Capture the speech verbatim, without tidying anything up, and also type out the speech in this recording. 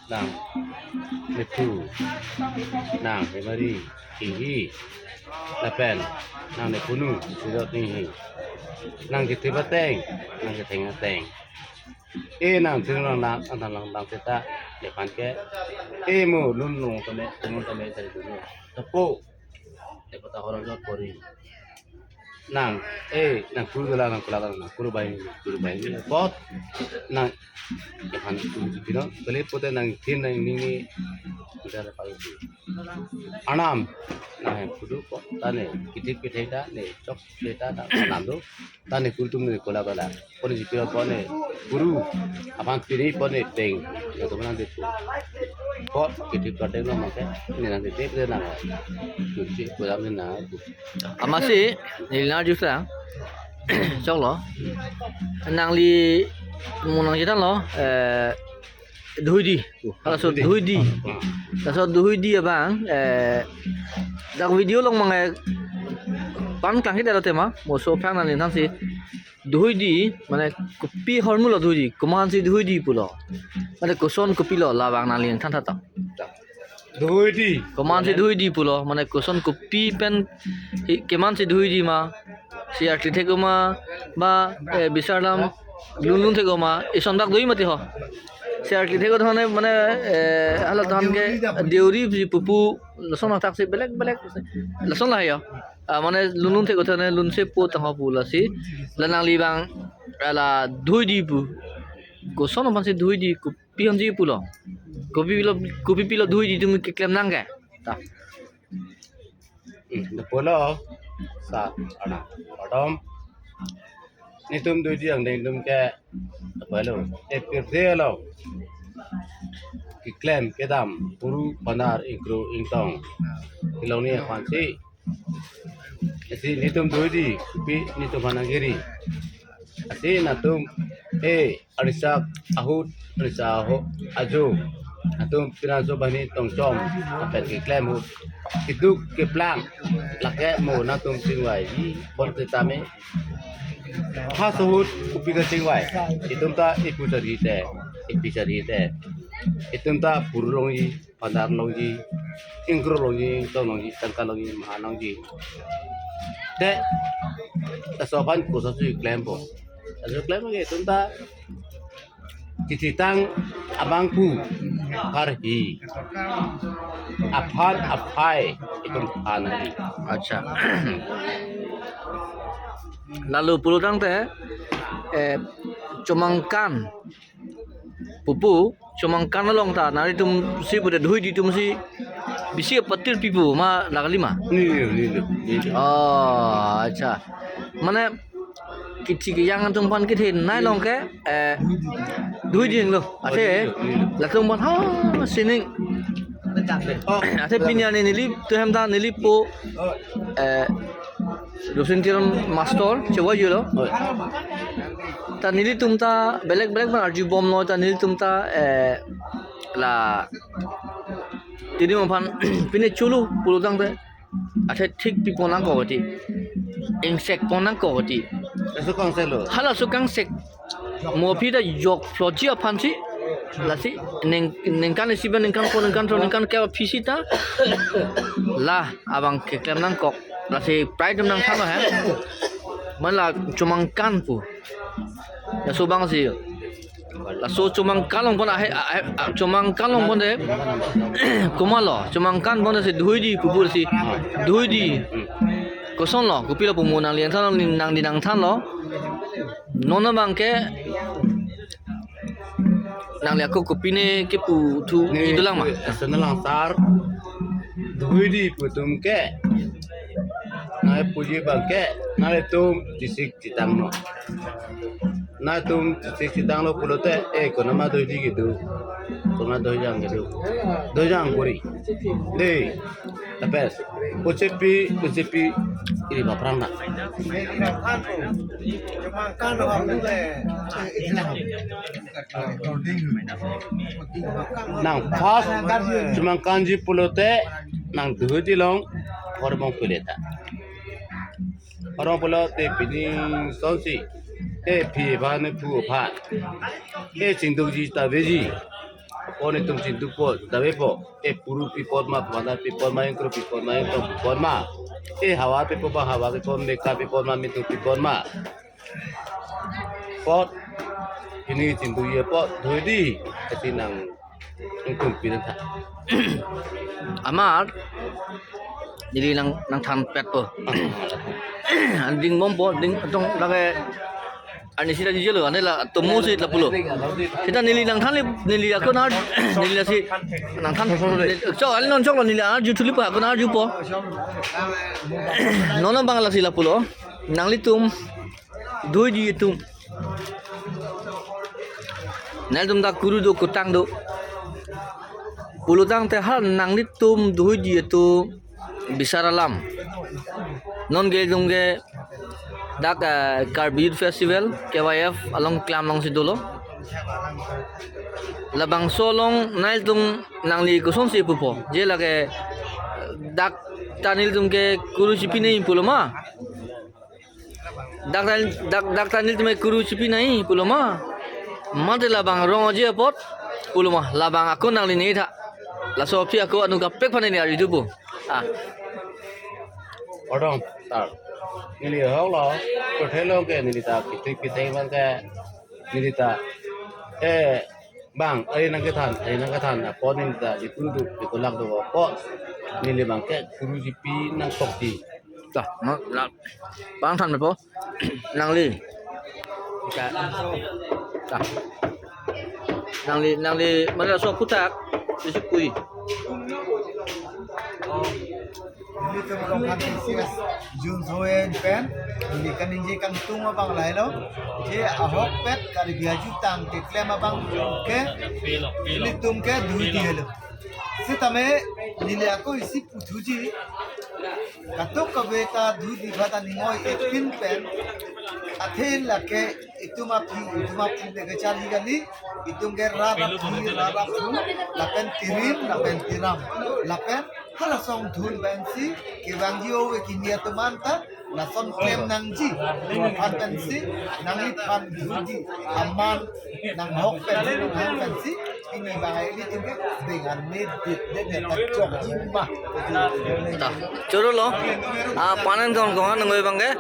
Nang nephu, nang nemari, Inghi, lapen nang nephunu, Sirot Inghi. Nang kethip ateng, nang ketheng ateng. E nang thirung lang nang, nang lang lang seta, nephan ke. E mo lun nung tame, tunung tame tari dunu. Tapo, nepo ta horon jot pori. Nang, e, nang kuru dolang, nang kula dolang, nang kuru bai, kuru bai. Pot, nang, nephan kuru jipino, beli pote nang thin nang nini, udah ada paling. Anam, nang yang kudu pot, tane, kithip kethek ta, ne, chok kethek ta, ta, anam tu, tane kuru tum ne kula dolang. Pone jipiro pone kuru, aphan pini pone peng, yang teman nanti tu. Pot, kithip kethek lo make, ne nanti tep de nang. Kunci, kulam ne nang. Amatsi, neli nang arju sa. Choklo. Nangli mo nang chethanlo, eh, Duhuidi. Halaso Duhuidi. Halaso Duhuidi abang, eh, dak video along mangai pan klang kita lo tema, moso phang nangli thansi. Duhuidi, mane kopi ahormu lo Duhuidi, komansi Duhuidi pulo. Mane koson kopi lo labang nangli than thatak. Duhuidi. Komansi Duhuidi pulo, mane koson kopi pen hi, komansi Duhuidi ma, si arkli thek ma, ba, eh, bisar lam, lun lun thek ma, ison dak dui mati ho. Si arkli thek thane, mane, eh, hala than ke, deuri si pupu, lason athak si belek belek, lason la yo. Ah, mane lun lun thek thane, lun se po tang ho pu lasi, la nangli abang, ala Duhuidi pu. Koson aphansi Duhuidi, kopi aphansi pulo. Kopi pilo, kopi pilo Duhuidi tum keklem nang ke. Ta. Hmm, nepo lo, sa, ana, padom. Netum Duhuidi angdeng tum ke, nepo lo, e pirthe lo. Keklem, kedam, puru, panar, ingkro, ingtong. Kelong ni aphansi. Lasi netum Duhuidi, kopi netum aphan nang kiri. Lasi nangtum, e, arisak ahut, arisak aho, ajo. Nangtum pinanso banghini tongchom, lapen keklem ahut. Keduk keplang, lake mo nangtum chingvai, i, bon te tame. Halaso ahut, kopi kachingvai. Itum ta ipu charli te, ipi charli te. Itum ta puru longji, panar longji, ingkro longji, ingtong longji, tangka longji, maha longji. Te, laso aphan koson si klempo. Laso klem ke itum ta kachethang abang pu, apharhi. Aphan aphai, itum aphan ahi. Acha. Lalu pulotangte, eh, chomangkan. Pupu, chomangkan along ta, nangtum si pute Duhuidi tum si, bisi patir pipu ma la kali ma? Ni, ni, ni, ni. Oh, acha. Mane, kithi kejang atum aphan kethenei along ke, eh, Duhuidi lo. Athe, latum aphan ha, sining. Athe pini arni neli, tu hem ta neli po, eh, Rosin Teron Master, chewa julo. Oi. Ta nelitum ta belek belek aphan arjubomlo, ta nelitum ta, eh, la tini aphan pine chulu pulotangte. Athe thik pipon nangkok ti. Ingsekpon nangkok ti. Laso kangsek lo. Halaso kangsek. Mo aphi ta jok phloji aphansi. Lasi neng, ningkan isi ba ningkan ko ningkan throk ningkan kep aphi sita. La abang keklem nangkok. Lasi pride nangthanlo he. Mane la chomangkan pu. Laso abangsi. Laso chomangkan along pon ahe, ahe, ah, chomangkan along pon de. Komatlo, chomangkan pon de si Duhuidi pupu si. Duhuidi. Kosonlo, kopilo pu mo nangli nangthan, nangli nangthanlo. Non abang ke nangli ako kopine kepu thu ni dolang ma? Laso nanglang sar. Duhuidi pu atum ke. Nangli puji abang ke. Nanglitum chesik chetanglo. Nangtum chesik chetanglo pulote, eh, konat ma Duhuidi kedo. Konat Duhijang kedo. Duhijang kori. Dei. Tapes. Kochepi, kochepi. Iri baphrang na. Nang first chomangkanji pulote, nang Duhuidi along, hormong pele ta. Hormong pulote pining sonsi, eh, phi aphan, phu aphan. Eh, chingdukji ta veji. Pon itum chindupo, davepo. E puru pipon ma, pemada pipon ma, ingkro pipon ma, ingtong pipon ma. E havar pipon ma, havar pipon, mekar pipon ma, mitung pipon ma. Pot, pini chindu ye pot, dhoidi, kati nang ingtum pinang tha. Amar, neli nang, nangthanpetpo. An dingbompo, ding tong lake, ani sita jijelo, ane la tomo si lapulo. Sita neli nangthan le, neli akon ar, neli lasi nangthan. So, ani non choklo neli arju thulipo, akon arjupo. Non abang lasi lapulo. Nanglitum, dhoidi atum. Nanglitum dak kuru do, kutang do. Pulotangte ha nanglitum dhoidi atum bisar alam. Non ke itum ke dak, eh, Karbi Youth Festival, K Y F, along klam alongsi dolo. Labangso along nanglitum nangli kosonsi pupo. Je lake dak ta nelitum ke kuru chipinai pulo ma. Dak ta, dak, dak ta nelitum ke kuru chipinai pulo ma. Mate labang rong aje apot pulo ma. Labang akon nangli nei tha. Laso aphi ako anut kaprek aphan neli arjupo. Ah. Kardom, sir. Neli ahok lo, kethelo ke neli ta kithi kithi abang ke neli ta. Eh, bang, ai nangkethan, ai nangkethan, apot neli ta, di kuru do, di kolak do, apot neli abang ke, kuru chipi nangkok di. Ta, ma, la, bang thanpo, nangli. Ka, ta. Nangli, nangli, mana so putak, isi pui. Nelitum Rongkhang K C S Jun Soen pen, neli kaningje kangtung abang lahelo, je ahokpet Karbi ajutang keklem abang ke, nelitum ke dhoidi helo. Sitame neli ako isi puthuji, katok kave ta dhoidi bata ningoi ekpin pen, athe lake itum aphi, itum aphi le kacharli kali, itum ke rat aphi, rat aphu, lapen tirim, lapen tiram, lapen hala song thun pensi, kevangji ove kimi atum anta, lason klem nangji, aphan pensi, nangliphan dhoidi, aman, nanghok pensi, nanghok pensi, ini bang ini itum ke, dengan medit, dia tak chokji ma. Ta, choro lo, ah, panen dong kong, nunggu bang ke.